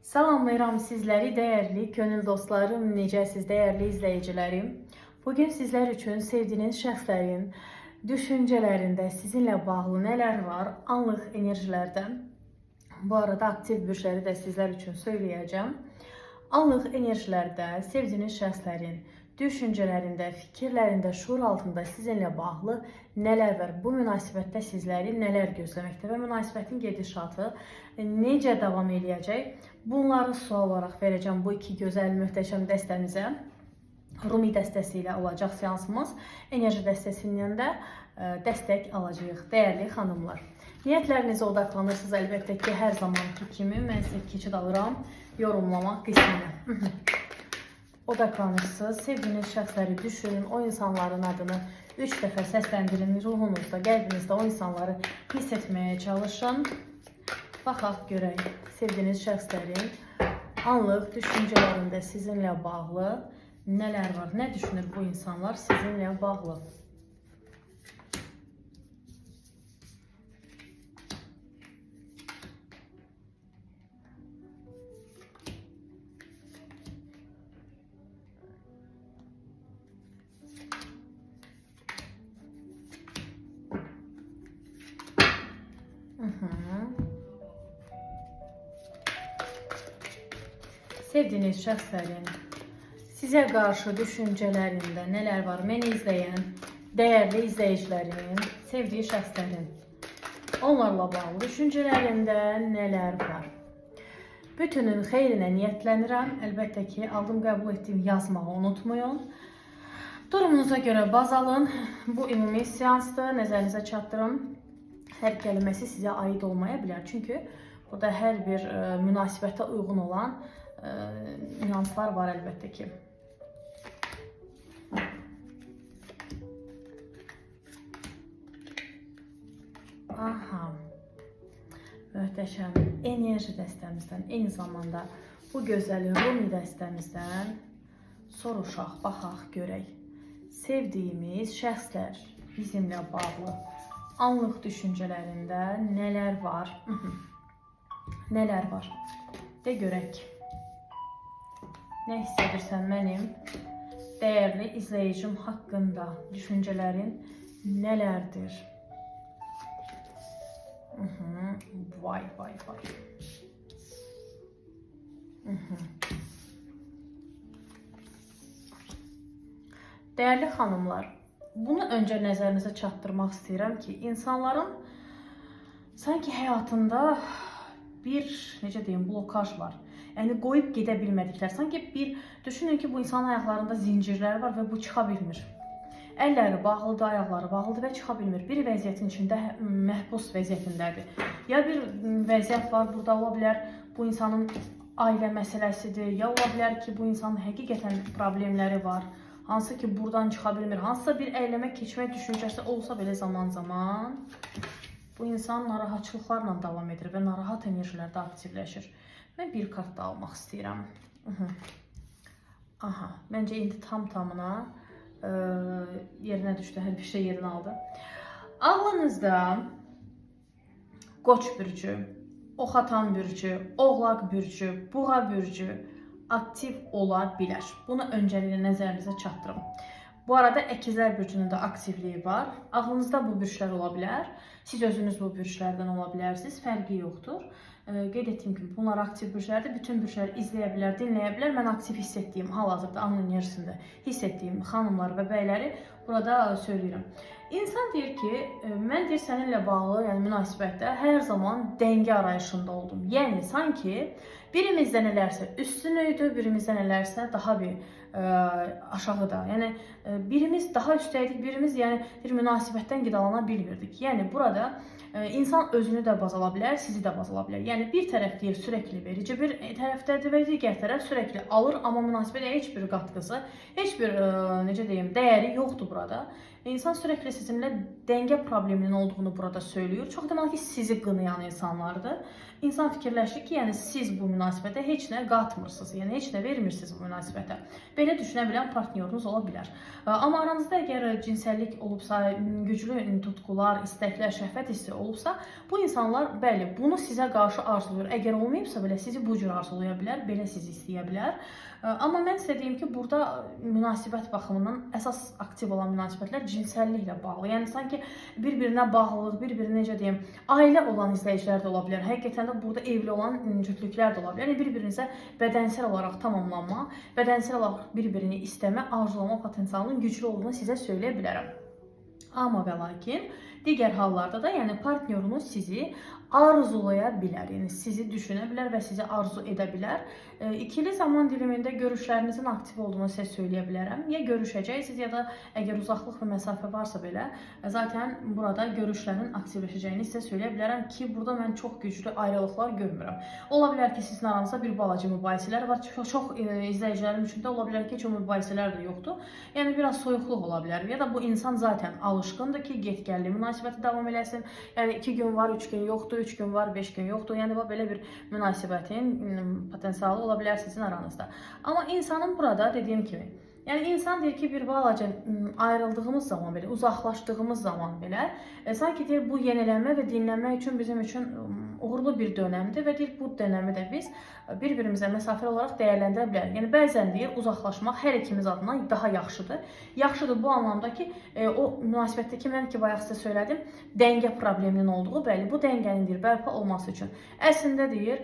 Salamlayıram sizləri dəyərli könül dostlarım, necəsiz dəyərli izləyicilərim. Bugün sizlər üçün sevdiyiniz şəxslərin düşüncələrində sizinlə bağlı nələr var, anlıq enerjilərdə. Bu arada aktiv bürcləri də sizlər üçün söyləyəcəm. Anlıq enerjilərdə sevdiyiniz şəxslərin düşüncələrində, fikirlərində, şuur altında sizinlə bağlı nələr var? Bu münasibətdə sizləri nələr gözləməkdə və münasibətin gedişatı necə davam eləyəcək? Bunları sual olaraq verəcəm bu iki gözəl, möhtəşəm dəstəmizə. Rumi dəstəsi ilə olacaq seansımız. Enerji dəstəsindən də dəstək alacağıq, dəyərli xanımlar. Niyyətlərinizə odaqlanırsınız əlbəttə ki, hər zamanki kimi mən sizə keçid alıram yorumlama qisminə. Odaqlanırsınız, sevdiyiniz şəxsləri düşünün, o insanların adını 3 dəfə səsləndirin, ruhunuzda, qəlbinizdə o insanları hiss etməyə çalışın. Baxaq görək, sevdiyiniz şəxslərin anlıq düşüncələrində sizinlə bağlı nələr var, nə düşünür bu insanlar sizinlə bağlı? Sevdiyiniz şəxslərin sizə qarşı düşüncələrində nələr var? Məni izləyən dəyərli izləyicilərimin, sevdiyi şəxslərin onlarla bağlı düşüncələrində nələr var? Bütünün xeyrinə niyyətlənirəm. Əlbəttə ki, aldım qəbul etdiyim yazmağı unutmayın. Durumunuza görə baz alın. Bu ümumi seansdır. Nəzərinizə çatdırım. Hər kəlməsi sizə aid olmaya bilər. Çünki burada hər bir münasibətə uyğun olan nüanslar var əlbəttə ki. Aha. Möhtəşəm enerji dəstəmizdən, eyni zamanda bu gözəl Rumi dəstəmizdən soruşaq, baxaq, görək. Sevdiyimiz şəxslər bizimlə bağlı anlıq düşüncələrində nələr var? Nələr var? De görək. Nə hiss edirsən mənim dəyərli izləyicim haqqında düşüncələrin nələrdir? Vay vay vay. Dəyərli xanımlar, bunu öncə nəzərinizə çatdırmaq istəyirəm ki, insanların sanki həyatında bir, necə deyim, blokaj var. Yəni qoyub gedə bilmədikləri. Sanki bir düşünün ki, bu insanın ayaqlarında zincirlər var və bu çıxa bilmir. Əlləri bağlıdır, ayaqları bağlıdır və çıxa bilmir. Bir vəziyyətin içində məhbus vəziyyətindədir. Ya bir vəziyyət var burada, ola bilər bu insanın ailə məsələsidir, ya ola bilər ki, bu insanın həqiqətən problemləri var. Hansı ki buradan çıxa bilmir. Hansısa bir əyləmə keçmək düşüncəsi olsa belə zaman-zaman bu insan narahatçılıqlarla davam edir və narahat enerjilərdə aktivləşir. Mən bir kart da almaq istəyirəm. Aha, məncə indi tam-tamına yerinə düşdü, hər bir şey yerinə aldı. Ağlınızda Qoç bürcü, Oxatan bürcü, Oğlaq bürcü, Buğa bürcü aktiv ola bilər. Bunu öncəliklə nəzərinizə çatdırım. Bu arada Əkizlər bürcünün də aktivliyi var. Ağlınızda bu bürclər ola bilər. Siz özünüz bu bürclərdən ola bilərsiniz. Fərqi yoxdur. Qeyd etdiyim kimi bunlar aktiv bürclərdir. Bütün bürclər izləyə bilər, dinləyə bilər. Mən aktiv hiss etdiyim, hal-hazırda anın enerjisində hiss etdiyim xanımlar və bəyləri burada söyləyirəm. İnsan deyir ki, mən deyir səninlə bağlı, yəni münasibətdə hər zaman dəngə arayışında oldum. Yəni sanki birimizdə nələrsə üstün idi, birimizdə nələrsə daha bir aşağıda. Yəni birimiz daha üstə idik, birimiz yəni bir münasibətdən qidalana bilmirdik. Yəni burada insan özünü də baz ala bilər, sizi də baz ala bilər. Yəni bir tərəf deyir sürəkli verici bir tərəfdədir və digər tərəf sürəkli alır, amma münasibətə heç bir qatqısı, heç bir necə deyim, dəyəri yoxdur burada. İnsan sürəkli sizinlə Dəngə probleminin olduğunu burada söylüyor. Çox ehtimal ki, sizi qınayan insanlardır. İnsan fikirləşir ki, yəni siz bu münasibətə heç nə qatmırsınız, yəni heç nə vermirsiniz bu münasibətə. Belə düşünə bilən partnyorunuz ola bilər. Amma aranızda əgər cinsəllik olubsa, güclü tutqular, istəklər, şəhvət hissi olubsa, bu insanlar bəli, bunu sizə qarşı arzulayır. Əgər olmayıbsa belə sizi bu cür arzulaya bilər, belə sizi istəyə bilər. Amma mən sizə deyim ki, burada münasibət baxımından əsas aktiv olan münasibətlər cinsəlliklə bağlı. Yəni sanki bir-birinə bağlılıq, bir-birinə necə deyim, ailə olan izləyicilər də ola bilər. Həqiqətən də burada evli olan cütlüklər də ola bilər. Yəni bir-birinizə bədənsəl olaraq tamamlanma, bədənsəl olaraq bir-birini istəmə, arzulama potensialının güclü olduğunu sizə söyləyə bilərəm. Amma və lakin digər hallarda da, yəni partnyorunuz sizi arzulaya bilər. Yəni sizi düşünə bilər və sizi arzu edə bilər. İkili zaman dilimində görüşlərinizin aktiv olduğunu sizə söyləyə bilərəm. Ya görüşəcəksiniz ya da əgər uzaqlıq və məsafə varsa belə, zaten burada görüşlərin aktivləşəcəyini sizə söyləyə bilərəm ki, burada mən çox güclü ayrılıqlar görmürəm. Ola bilər ki, sizin aranızda bir balaca mübahisələr var. Çox izləyicilərim üçün də ola bilər ki, heç o mübahisələr də yoxdur. Yəni biraz soyuqluq ola bilər ya da bu insan zaten alışqındır ki, get-gəlli münasibəti davam eləsin. Yəni 2 gün var, 3 gün yoxdur, 3 gün var, 5 gün yoxdur. Yəni bu belə bir münasibətin potensialı ola bilər sizin aranızda. Amma insanın burada dediyim kimi, yəni insan deyir ki, bir balaca ayrıldığımız zaman belə, uzaqlaşdığımız zaman belə, sanki deyir bu yenilənmə və dinlənmə üçün bizim üçün uğurlu bir dönəmdir və deyir bu dönəmi də biz bir-birimizə məsafəli olaraq dəyərləndirə bilərik. Yəni bəzən deyir uzaqlaşmaq hər ikimiz adına daha yaxşıdır. Yaxşıdır bu anlamda ki, o münasibətdəki mən ki bayaq sizə söylədim, dəngə probleminin olduğu, bəli, bu dəngənin deyir bərpa olması üçün. Əslində deyir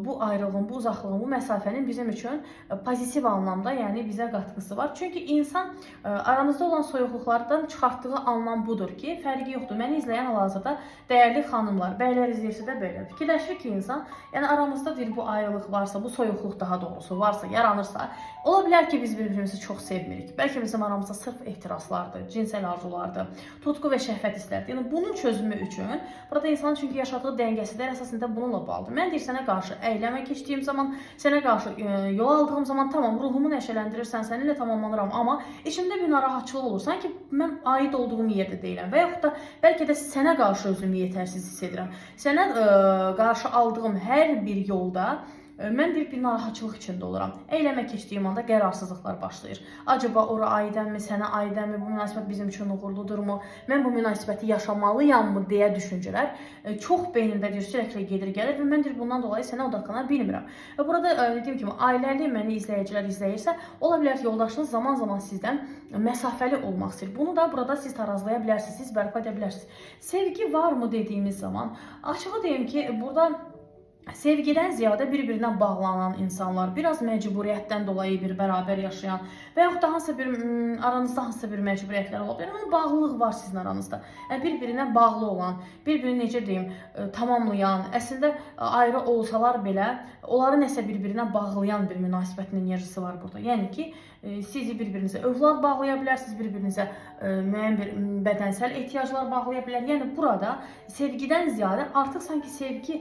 bu ayrılığın, bu uzaqlığın, bu məsafənin bizim üçün pozitiv anlamda, yəni bizə qatqısı var. Çünki insan aranızda olan soyuqluqlardan çıxartdığı anlam budur ki, fərqi yoxdur. Məni izləyən hal-hazırda dəyərli xanımlar, bəylər izləyirsə də belə fikirləşir ki, insan, yəni aramızda deyir bu ayrılıq varsa, bu soyuqluq daha doğrusu varsa, yaranırsa, ola bilər ki, biz bir-birimizi çox sevmirik. Bəlkə bizim aramızda sırf ehtiraslardır, cinsəl arzulardır, tutqu və şəhvət hisslərdir. Yəni bunun çözümü üçün burada insanın çünki yaşadığı dəngəsi də əsasında bununla bağlıdır. Mən deyir sənə qarşı əyləmə keçdiyim zaman, sənə qarşı yol aldığım zaman tamam ruhumu nəşələndirirsən, səninlə tamamlanıram, amma içimdə bir narahatçılıq olur. Sanki mən aid olduğum yerdə deyiləm və yaxud da bəlkə də sənə qarşı özümü yetərsiz hiss edirəm. Sənə qarşı aldığım hər bir yolda mən deyir bir narahatçılıq içində oluram. Eyləmə keçdiyim anda qərarsızlıqlar başlayır. Acaba ora aidəmmi, sənə aidəmmi, bu münasibət bizim üçün uğurludurmu, mən bu münasibəti yaşamalıyam deyə düşüncələr çox beynimdə deyir, sürekli gedir gəlir və mən deyir bundan dolayı sənə odaklana bilmirəm. Və burada dediyim kimi ailəli məni izləyicilər izləyirsə, ola bilər ki, yoldaşınız zaman-zaman sizdən məsafəli olmaq istəyir. Bunu da burada siz tarazlaya bilərsiniz, siz bərpa edə bilərsiniz. Sevgi varmı dediyimiz zaman, açığı deyim ki, burada sevgidən ziyadə bir-birinə bağlanan insanlar, biraz məcburiyyətdən dolayı bir bərabər yaşayan və yaxud da hansısa bir aranızda hansısa bir məcburiyyətlər ola bilər, amma bağlılıq var sizin aranızda. Yəni bir-birinə bağlı olan, bir-birini necə deyim, tamamlayan, əslində ayrı olsalar belə onları nəsə bir-birinə bağlayan bir münasibətin enerjisi var burada. Yəni ki, sizi bir-birinizə övlad bağlaya bilər, siz bir-birinizə müəyyən bir bədənsəl ehtiyaclar bağlaya bilər. Yəni burada sevgidən ziyadə artıq sanki sevgi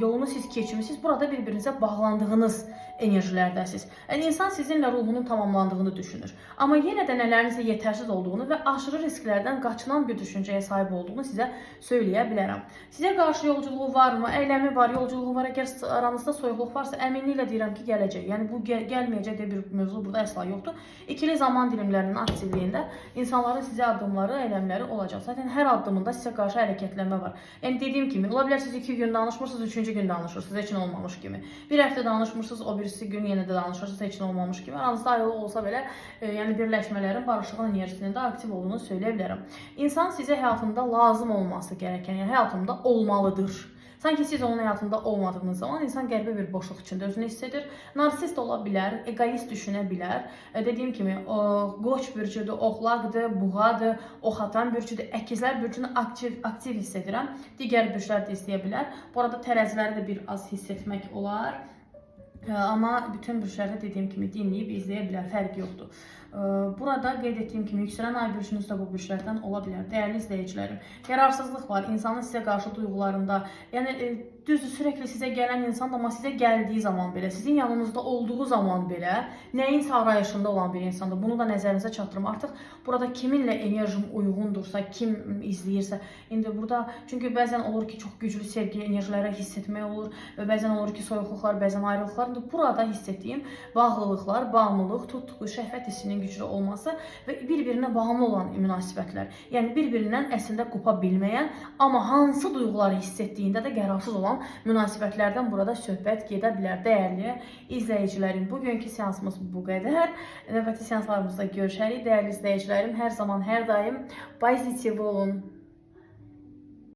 yolunu siz keçmisiniz, burada bir-birinizə bağlandığınız enerjilərdəsiniz. Yəni insan sizinlə ruhunun tamamlandığını düşünür. Amma yenə də nələrinizə yetərsiz olduğunu və aşırı risklərdən qaçınan bir düşüncəyə sahib olduğunu sizə söyləyə bilərəm. Sizə qarşı yolculuğu varmı? Əyləmi var, yolculuğu var. Əgər aranızda soyuqluq varsa, əminliklə deyirəm ki, gələcək. Yəni bu gəlməyəcək deyə bir mövzu burada əsla yoxdur. İkili zaman dilimlərinin aktivliyində insanların sizə addımları, əyləmləri olacaq. Zaten hər addımında sizə qarşı hərəkətlənmə var. Yəni dediyim kimi, ola bilər siz 2 gün danışmırsınız, 3-cü gün danışırsınız, heç nə olmamış kimi. Bir həftə danışmırsınız, o birisi gün yenə də danışırsınız, heç nə olmamış kimi. Aranızda ayrılıq olsa belə, yəni birləşmələrin, barışığın enerjisinin də aktiv olduğunu söyləyə bilərəm. İnsan sizə həyatında lazım olması gərəkən, yəni həyatımda olmalıdır. Sanki siz onun həyatında olmadığınız zaman insan qəribə bir boşluq içində özünü hiss edir. Narsist ola bilər, egoist düşünə bilər. Dediyim kimi, o, Qoç bürcüdür, Oğlaqdır, Buğadır, Oxatan bürcüdür, Əkizlər bürcünü aktiv hiss edirəm. Digər bürclər də istəyə bilər. Bu arada tərəziləri də bir az hiss etmək olar. Amma bütün bürclərdə dediyim kimi dinləyib izləyə bilər, fərqi yoxdur. Burada qeyd etdiyim kimi yüksələn ay bürcünüz də bu bürclərdən ola bilər. Dəyərli izləyicilərim, qerarsızlıq var insanın sizə qarşı duyğularında. Yəni düzdür, sürekli sizə gələn insan da, amma sizə gəldiyi zaman belə, sizin yanınızda olduğu zaman belə nəyinsə arayışında olan bir insandır. Bunu da nəzərinizə çatdırım. Artıq burada kiminlə enerjim uyğundursa, kim izləyirsə, indi burada çünki bəzən olur ki, çox güclü sevgi enerjilərə hiss etmək olur və bəzən olur ki, soyuqluqlar, bəzən ayrılıqlar. İndi burada hiss etdiyim bağlılıqlar, bağımlılıq, tutqu, şəhvət hissinin güclü olması və bir-birinə bağımlı olan münasibətlər. Yəni bir-birindən əslində qopa bilməyən, amma hansı duyğuları hiss etdiyində də qərarsız olan münasibətlərdən burada söhbət gedə bilər. Dəyərli izləyicilərim, bugünkü seansımız bu qədər. Növbəti seanslarımızda görüşərik. Dəyərli izləyicilərim, hər zaman, hər daim pozitiv olun.